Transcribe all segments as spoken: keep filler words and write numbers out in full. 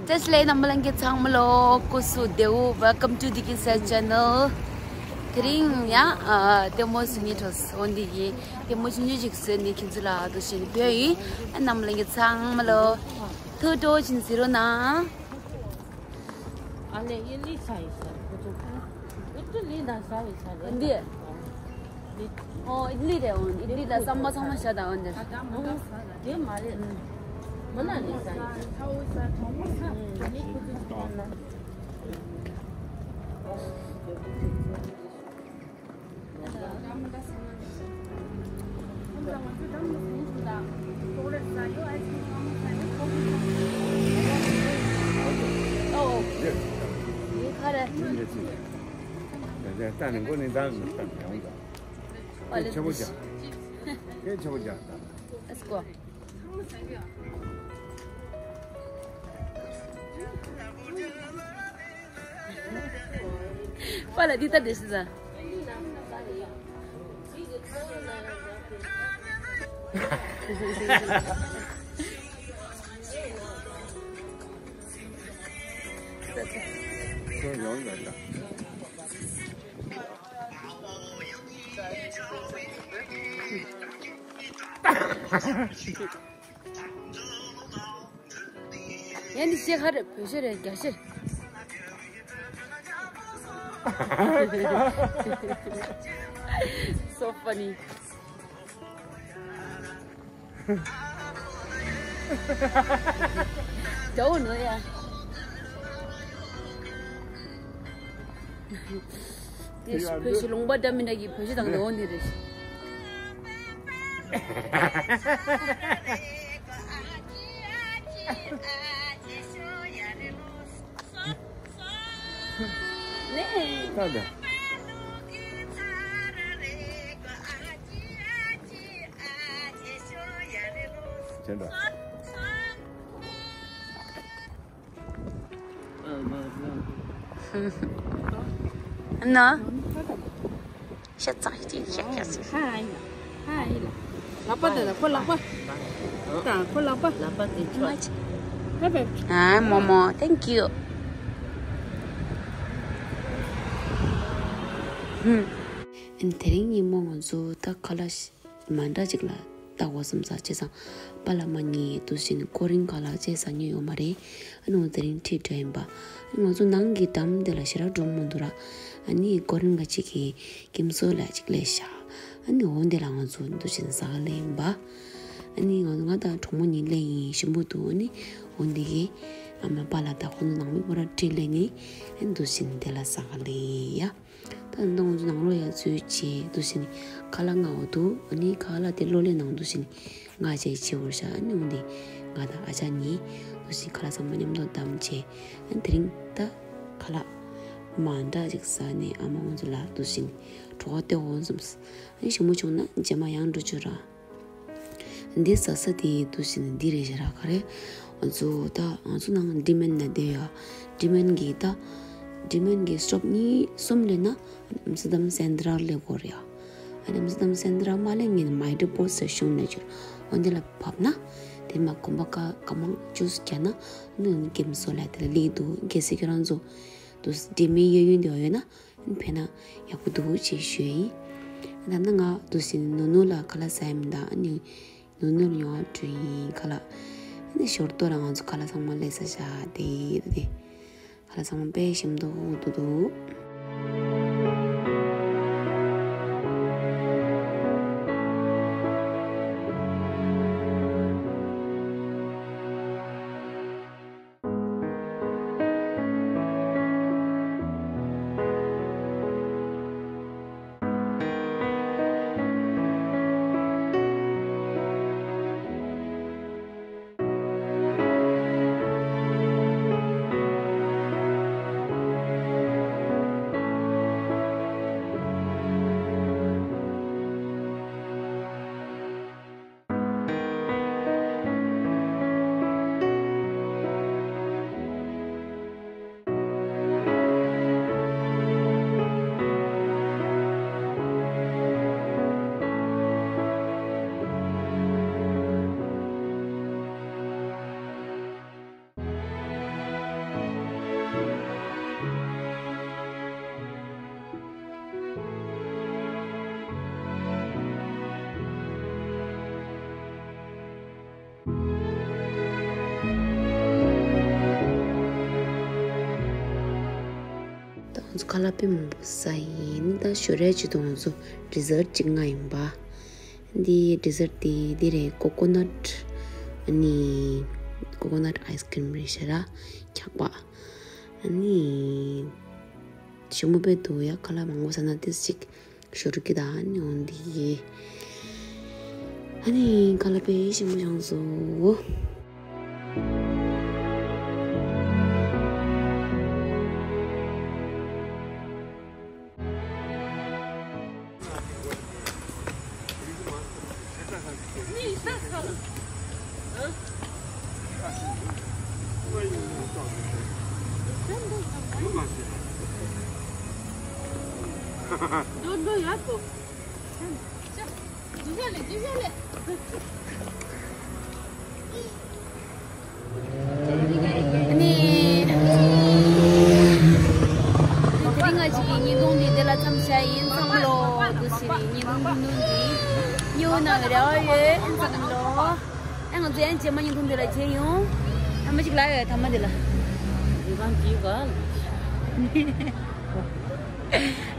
བཀྲ་ཤིས་བདེ་ལེགས་རྣམ་པ་ལྷན་རྒྱས་ཚང་མ་ལོ། སྐུ་གཟུགས་བདེ་པོ། Welcome to Diki Sir channel. དེ་རིང་ཡང་ཨ་ལྟད་མོ་གཟིགས་སྙིང་འདོད་འོང་འདི་ཡིན། ལྟད་མོ་ཆུང་ཆུང་ཞིག་བཟོས་ནས་ཁྱེད་ཚོ་ལ་འདུག་བྱས་ནས་ཕུལ་ཡིན། ཨ་རྣམ་པ་ལྷན་རྒྱས་ཚང་མ་ལོ། ཐུགས་སྤྲོ་བཞིན་གཟིགས་རོགས་གནང་། ཨ་ལེ་ཡེ་ལི་ས་ཡི་ས་ཁོ་ཚོ་ཁོ་ཚོ་ལི་དང་ས་ཡི་ས་རེད། འདི། ཨོ་ཨི་ལི་རེད། འོ་ཨི་ལི་དང་ཟམ་པ་ཚང་མ་བཞག་དང་འོ་འདིར། དེ་མ་རེད། མ་ན་ལི་ས་ཡི་ས། ས་འོ་ས་གྲོགས་པོ་ས་ཨ་ནི་ཁོ་ཚོ་ཁོ་ན། Let's go. Voilà, dit à des ça. ཡང་འདི་ཤེས་ཁ་རེད། བོད་ཤེས་རེད། རྒྱ་ཤེས། So funny. དགྲ་བོ་ནོ་ཡ། དེ་བོད་ཤེས་ལུང་པ་འདྲ་མི་འདྲ་གི་བོད་ཤེས་དང་འདྲ་བོ་འདི་རེད། ནས། ད་ད། ཅན་ད། ན། ཤ་ཚ་ཅིག་ཤ་ཤ་ཟེར། ཧ་ཨ་ཡི་ལ། ཧ་ཨ་ཡི་ལ། ལག་པ་དེ་ལ་ཁོ་ལག་པ། ད་ཁོ་ལག་པ། ལག་པ་དེ་ཆོག་ཧ་བེ། ཨ་མོ་མོ། Thank you. ཧུམ། དེ་རིང་ཉིན་མོ་ང་ཚོ་ད་ཁ་ལག་མ་འདྲ་ཅིག་ལ་ལྟ་དགོས་བསམ་ས། བྱས་ཙང་པཱ་ལགས་མ་གཉིས་འདུག་བྱས་ནས་ཀོ་རིན་ཁ་ལག་ཅིག་ཟ་མྱོང་ཡོད་མ་རེད། ཨ་ནི་ང་དེ་རིང་ཁྲིད་འགྲོ་ཡིན་པ། ཨ་ནི་ང་ཚོ་ནང་གི་འགྲམ་དེ་ལ་ཞེ་དྲག་འགྲོ་མི་འདུག་ར། ཨ་ནི་ཀོ་རིན་ཁ་ཅིག་གིས་ཀིམ་སོ་ལ་ཅིག་སླེབས་ཤག་ཨ་ནི་འོ་འདི་ལ་ང་ཚོ་འདུག་བྱས་ནས་ཟ་ག་སླེབས་ཡིན་པ། ཨ་ནི་ང་ང་དང་གྲོགས་མོ་གཉིས་སླེབས་ཡིན། ཞིམ་པོ་འདུག་ཨ་ནི་འོ་འདི་གིས་ཨ་མ་པཱ་ལགས་དང་ཁོང་ཚོ་ནང་མི་པོ་ར་ཁྲིད་སླེབས་ནས་ཨ་ནི་འདུག་བྱས་ནས་འདི་ལ་ཟ་ག་སླེབས་ཡིན་ཡ། ད་ནང་ང་ཚོ་ནང་ལོགས་ཡར་འཛུལ་བྱས་འདུག་བྱས་ནས་ཁ་ལག་མངགས་པ་འདུག་ཨ་ནི་ཁ་ལག་དེ་གློག་ཀླད་ནང་འདུག་བྱས་ནས་མངགས་བྱས་བྱེད་དགོས་ཤག་ཨ་ནི་འོ་འདི་ང་དང་ཨ་ཅག་གཉིས་འདུག་བྱས་ཁ་ལག་ཚང་མ་མཉམ་དུ་བསྡམས་བྱས། ཨ་ནི་དེ་རིང་ད་ཁ་ལག་མ་འདྲ་ཅིག་ཟ་ནས་ཨ་མ་ང་ཚོ་ལ་འདུག་བྱས་ནས་གྲོད་ཁོག་ལྟོགས་འོང་བསམས། ཨ་ནི་ཞིམ་པོ་བྱུང་ན་རྗེས་མ་ཡང་འགྲོ་རྒྱུ་ར། འདི་ཟ་ས་དེ་འདུག་བྱས་ནས་འདི་རེད་ཤག་ར། ག་རེ། ང་ཚོ་ད་ང་ཚོ་ནང་ཌི་མན་ལ་བསྡད་ཡོད། ཌི་མན་གྱི་ད་ཌི་མན་གྱི་སི་ཊོབ་གཉིས་གསུམ་སླེབས་ན་ཨམ་སི་ཏར་ཌམ་སེན་ཏྲ་ལ་སླེབས་དགོས་རེད་ཡ། ཨ་ནི་ཨམ་སི་ཏར་ཌམ་སེན་ཏྲ་མ་སླེབས་ངས་མའི་ཌི་པོ་སི་ཊི་ཤོང་ལ་བྱོས། འོ་འདི་ལ་བབས་ན་དེ་མ་གོམ་པ་ཀ་ཀ་མང་ཅུས་བརྒྱབ་ན་ནི་ཀིམ་སོ་ལ་དེ་ལ་སླེབས་འདུག་གལ་སྲིད་ཁྱོད་རང་ཚོ་འདུག་ཌི་མན་གཡས་གཡོན་དེ་ཡོད་ན། ཕན་ན་ཡག་པོ་འདུག་ཅེས་ཞུས་ཡིན། ད་ནི་ང་འདུག་བྱས་ནས་ནུ་ནུ་ལ་ཁ་ལག་ཟ་ཡ་མི་འདུག་ཨ་ནི་ནུ་ནུ་ལ་ཡོང་བ་སྤྲོད་ཡིན་ཁ་ལག་ཨ་ནི་ཞོར་ཏོ་ལ་ང་ཚོ་ཁ་ལག་ཚང་མ་སླེབས་ས་ཤག་དེ་ཡིན་དེ། ཁ་ལག་ཚང་མ་དཔེ་ཞིམ་འདུག་འདུག་འདུག་ཁ་ལག་དཔེ་མང་པོ་ཟ་ཡིན། ད་ཞོར་རས་ཅིག་དང་ང་ཚོ་ཌི་ཟར་ཅིག་མངགས་ཡིན་པ། འདི་ཌི་ཟར་འདི་འདི་རེད། ཀོ་ཀོ་ནཊ། ཨ་ནི་ཀོ་ཀོ་ནཊ་ཨའི་སི་ཀྲིམ་རེད་ཤག་ར། འཁྱག་པ། ཨ་ནི་ཞིམ་པོ་དཔེ་འདུག་ཡ། ཁ་ལག་མང་པོ་ཟ་ན་ཏིས་ཅིག་ཞོར་གི་ད་ཨ་ནི་འོང་འདི་ཡི། ཨ་ནི་ཁ་ལག་དཔེ་ཞིམ་པོ་བྱུང་སོང་། འགྲོ་འགྲོ་ཡག་པོ། ཨ་ནི། དེ་རིང་ང་གཅིག་གི་བརྙན་ཐུང་འདི་འདི་ལ་མཚམས་བཞག་ཡིན། ཚང་མ་ལོ་འདུག་ཟེར་བའི་བརྙན་ཐུང་ཐུང་ཐུང་འདི་ཉོ་ན་རེ་བ་ཡོད། ཚང་མ་ལོ། ཨ་ང་ཚོ་ཡང་རྗེས་མ་བརྙན་ཐུང་འདི་ལ་མཇལ་ཡོང་། ཐ་མ་གཅིག་ལ་ཡོད། ཐ་མ་འདི་ལ། འདི་གང་འདི་ག་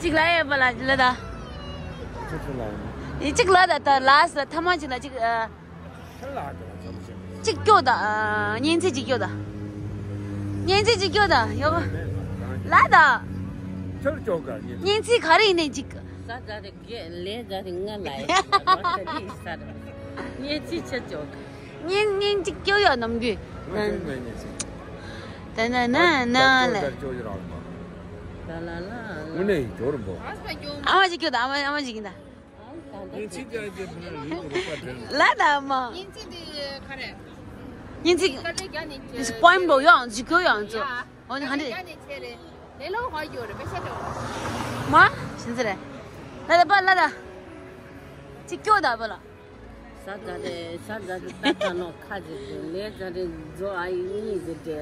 གཅིག་ལ་ཡོད་པ་ལ་ལ་ད། ཅི་ཅི་ལ་ཡོད། ཡི་གཅིག་ལ་ད་ད་ལ་ས་ཐ་མ་གཅིག་ལ་གཅིག་ཨ། གཅིག་སྐྱོ་ད། ཨ། སྙན་ཚིག་གཅིག་སྐྱོ་ད། སྙན་ཚིག་གཅིག་སྐྱོ་ད། ཡོ། ལ་ད། ཁྱོད་སྐྱོ་ག་སྙན། སྙན་ཚིག་ག་རེ་ཡིན་ནའི་གཅིག་ས་ཛ་རེ་གེ་ལེ་ཛ་རེ་ང་ལ་ཡ། ས་རེ། སྙན་ཚིག་ཁྱོད་སྐྱོ་ག་སྙན་སྙན་གཅིག་སྐྱོ་ཡ་ནམ་རྒྱུན། ད་ན་ན་ན་ལ། ད་ལ་ལ། དངོས་གནས་ཡིན་སྐྱོ་རུ་འབོ། ཨ་མ་གཅིག་སྐྱོ་ད། ཨ་མ་ཨ་མ་གཅིག་ཡིན་ད། སྙན་ཚིག་རྒྱག་རྒྱུ་ཕ་ལ་ལུས་འགྲོ་པ་དྲན། ལ་ད་མ། སྙན་ཚིག་འདི་ག་རེ། སྙན་ཚིག་དཀའ་ལས་རྒྱག་ནས་ཁྱེར། པོ་ཨེམ་པོ་ཡོང་ཇི་ཁོ་ཡོང་ཚོ། ཡ། འོ་ནི་ཧ་འདྲེ། དཀའ་ལས་རྒྱག་ནས་ཁྱེར་རེད། ལེ་ལོ་ཧ་ཡོད་རེད་པེ་ཤ་རེད། མ། ཤིན་ཙི་རེད། ལ་ད་པ་ལ་ད། ཅི་སྐྱོ་ད་པ་ལ། ས་ཛ་རེ་ས་ཛ་རེ་ད་ད་ནོ་ཁ་ཅིག་ཏུ་ལེ་ཛ་རེ་མཛོ་ཨ་ཡི་གཉིས་ཀྱི་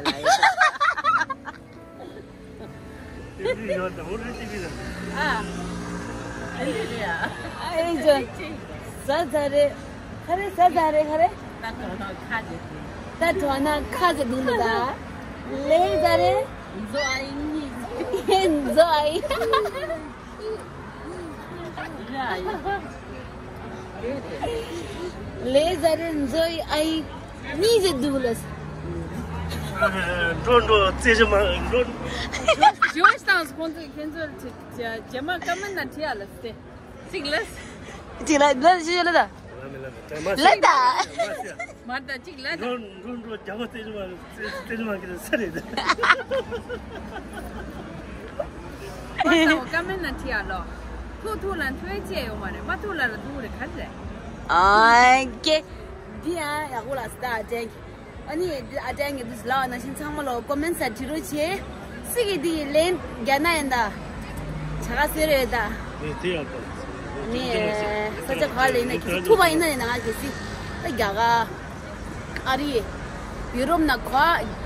འབྲེལ་ལ་ཡོད། ཨ། ཨ་ཡི་རེད་ཨ། ཨ་ཡི་ཅོ། ས་ཛ་རེ། ཁ་རེ་ས་ཛ་རེ་ཁ་རེ། ད་གྲོ་ན་ཁ་ཅིག་ཏུ། ད་གྲོ་ན་ཁ་ཅིག་ཏུ་འདུག་ད། ལེ་ཛ་རེ། མཛོ་ཨ་ཡི་གཉིས་ཀྱི། མཛོ་ཨ་ཡི། ལེ་ཛ་རེ་མཛོ་ཨ་ཡི་གཉིས་ཟེར་འདུག་ལ། འགྲོ་འགྲོ་རྩེ་ཞིག་མ་འགྲོ། ཞོ་ཞིག་དང་ཁོང་ཚོས་ཁྱེད་ཚོར་རྗེས་མ་ཀ་མེན་ན་བྲིས་ཡ་ལ་སྟེ། གཅིག་ལ། གཅིག་ལ་ལ་ཞུ་ལ་ད། ལ་ད། མར་ད་གཅིག་ལ་ད། འགྲོ་འགྲོ་འགྲོ་རྒྱ་གོ་རྩེ་ཞིག་མ། རྩེ་ཞིག་མ་གི་ས་རེད། པ་ས་འོ་ཀ་མེན་ན་བྲིས་ཡ་ལོ། ཐུག་ཐུག་ལ་ཐུག་ཅེས་ཡོད་མ་རེད། མ་ཐུག་ལ་ལ་ཐུག་རེད་ག་རེ། ཨ་ཀེ། འདི་ཡང་ཡག་པོ་ལ་སྟ་ཨ་ཅན་གྱི། ཨ་ནི་འདི་ཨ་ཅན་གྱི་འདི་ལ་ནང་བཞིན་ཚང་མ་ལོ་ཀོ་མེན་སར་བྲིས་རོགས་བྱེད། སི་གི་འདི་ལན་རྒྱ་ན་ཡིན་ད། བྱ་ག་ཟེར་རེད་ད། ནི་དེ་ཡག་པ། ནི་ས་ཆ་ག་ལ་ཡིན་ན་གི་ཐུག་པ་ཡིན་ན་ཡིན་ན་ང་གི་སི། ད་རྒྱ་གར། ཨ་རི། ཡུ་རོབ་ན་ག་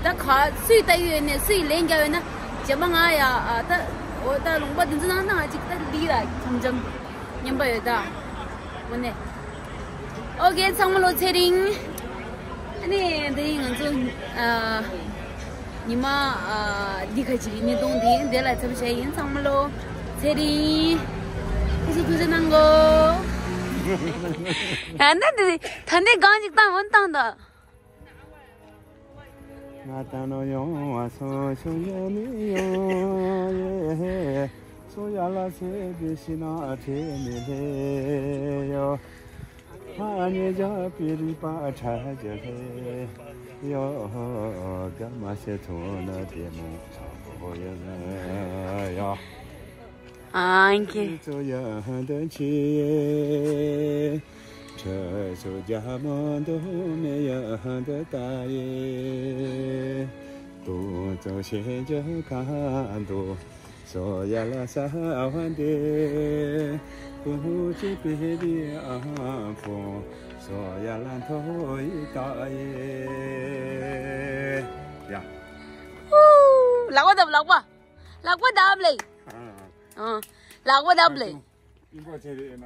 ད་ག་སུས་ལྟ་ཡོད་ནས་སུས་ལན་རྒྱབ་ཡོད་ན། རྗེས་མ་ང་ཡ་ཨ་ད་འོ་ད་ལུང་པ་འདི་ཚོ་ནང་ན་ཅིག་ད་འདི་ལ་འཆམ་འཆམ་ཉན་པ་ཡོད་ད། འོ་ནས། ཨོ་ཀེ་ཚང་མ་ལོ་ཚེ་རིང་། ཨ་ནི་འདི་ཡིན་ང་ཚོ་ཨ་ཉི་མ་ཨ་འདི་ཁ་ཅིག་གི་ཉིས་སྟོང་འདི་འདི་ལ་མཚམས་བཞག་ཡིན། ཚང་མ་ལོ་ཚེ་རིང་། ཐུགས་རྗེ་ཐུགས་རྗེ་གནང་གོ། ཨ་ན་འདི་ད་འདི་གང་ཅིག་བཏང་འོན་བཏང་ད། ང་ད་ནོ་ཡོང་བ་སོ་ཤོ་ཡ་ནི་ཡོང་ཡེ། སོ་ཡ་ལ་སེ་བི་ཤི་ན་ཁྲེ་མི་ལེ་ཡོ། ཧ་ཉེ་ཇ་པི་རི་པ་ཁྲ་ཇ་ལེ་ཡོ། ག་མ་ཤེ་ཐོ་ན་དེ་མོ་ཆ་གོ་ཡ་ཡ། ཨང་ཁེ། སོ་ཡ་ཧ་ད་ཆི་ཁྲ་སོ་རྒྱ་མ་འདུ་མེ་ཡ་ཧ་འདི་ལྟ་ཡེ། ཏུ་ཙོ་ཤེ་རྒྱ་ག་འདུ། སོ་ཡ་ལ་ས་བ་འདེ། ཀུ་ཧུ་ཅི་པེ་རི་ཨ་ཕོ། སོ་ཡ་ལ་མཐོ་ཡི་ལྟ་ཡེ། ཡ། ཧུ། ལག་པ་བརྡབ་ལག་པ། ལག་པ་བརྡབ་ལེ། ཨ། ཨ། ལག་པ་བརྡབ་ལེ། ཨིན་པ་ཆེ་རེད་ན།